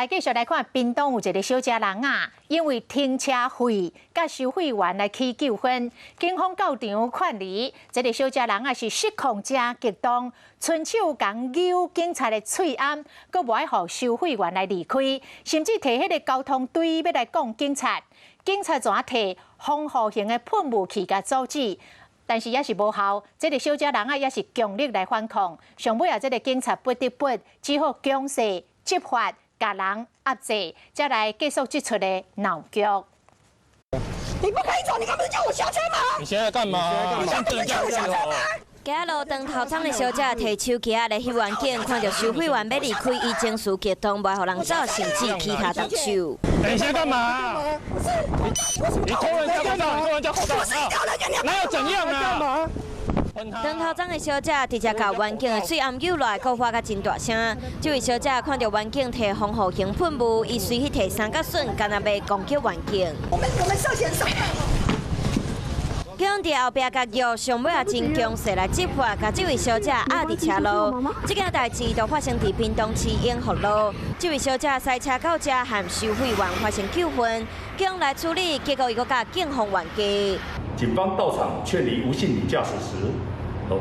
來繼續來看，屏東有一个小姐人啊，因為停車費佮收費員來起糾紛，警方到場勸離。這个小姐人啊是失控誠激動，伸手共搝警察的喙罨，閣無愛予收費員來離開，甚至提彼个交通錐欲來摃警察。警察怎提防護型的噴霧器共阻止，但是也是無效。這个小姐人啊也是強力來反抗，上尾啊這个警察不得不只好強勢執法，共人壓制，才來結束這齣的鬧劇。你不可以走，你剛不是叫我下車嗎？你現在幹嘛？你現在不是叫我下車嗎？街仔路長頭鬃的小姐提手機仔來翕員警，看著收費員欲離開，伊情緒激動，袂予人走，甚至起跤動手。你現在幹嘛？不是，你偷人家口罩，你偷人家口罩，哪有怎樣啊？長頭鬃的小姐直接共員警的喙罨搝落來，閣發甲真大聲。這位小姐看著員警提防護型噴霧，伊隨彼提三角筍，敢若欲攻擊員警。我們涉嫌什麼？警方佇後壁共叫，上尾也真強勢來執法，共這位小姐壓佇車路。這件代誌就發生佇屏東市永福路。這位小姐駛車到遮，和收費員發生糾紛，警方來處理，結果伊閣共警方冤家。警方到場勸離吳姓女駕駛時，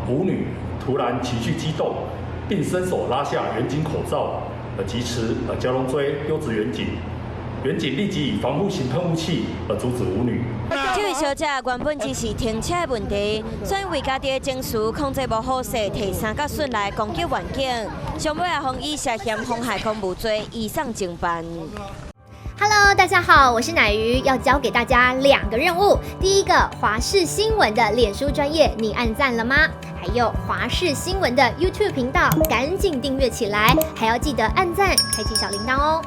吳女突然情緒激動，並伸手拉下員警口罩，疾持交通錐溜直員警。員警立即以防護型噴霧器阻止吳女。這位小姐原本只是停車的問題，所以為家己的情緒控制無好勢，提三角筍來攻擊員警，上尾也予以涉嫌妨害公務罪，移送偵辦。 Hello，大家好，我是乃瑜，要交給大家兩個任務。第一個，華視新聞的臉書專頁，你按讚了嗎？還有華視新聞的 YouTube 頻道，趕緊訂閱起來，還要記得按讚，開啟小鈴鐺哦。